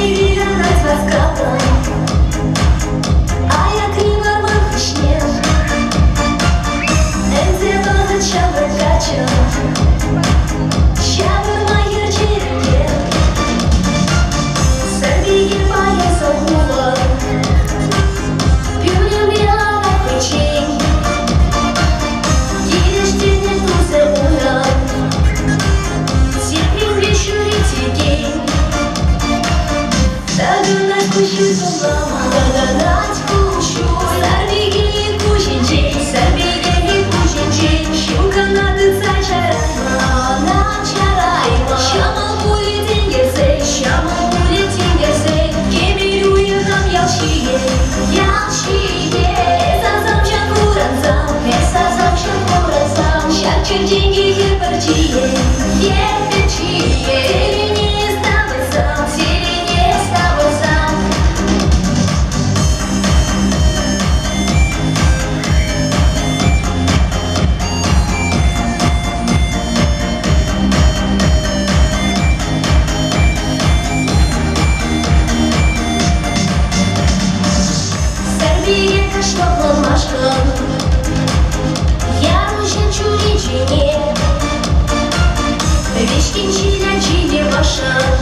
Вилянать васкавлӑн аякри вӑрман хыҫне. Ӗнсе вӑхӑт ҫамрӑк каччӑ ҫавӑрма ерчӗ. Сӗрпике паян салхуллӑ пӳлӗмре ларать пӗччен. Килӗштернӗ тусӗ унӑн тепринпе ҫӳрет иккен. Такӑнать куҫҫуль тумлама, такӑнать куҫҫуль. Сарпике куҫӗнчен, сарпике куҫӗнчен. Ҫук ӑна тытса чарайма, ӑна чарайма. Ҫӑмӑл пулӗ тинкерсен, ҫӑмӑл пулӗ тинкерсен. Кемел уйӑхӑм ял ҫийӗ, ял ҫийӗ. Эс асамҫӑ курӑнсан, эс асамҫӑ курӑнсан. Ҫак черченкӗ хӗр пӗрчийӗ, хӗр пӗрчийӗ. Телейне эс тавӑрсан, телейне эс тавӑрсан. Сӗрпике кашлакланмашкӑн Яр уҫӑ чӳречене. Вӗҫкӗн ҫил ачине ваша.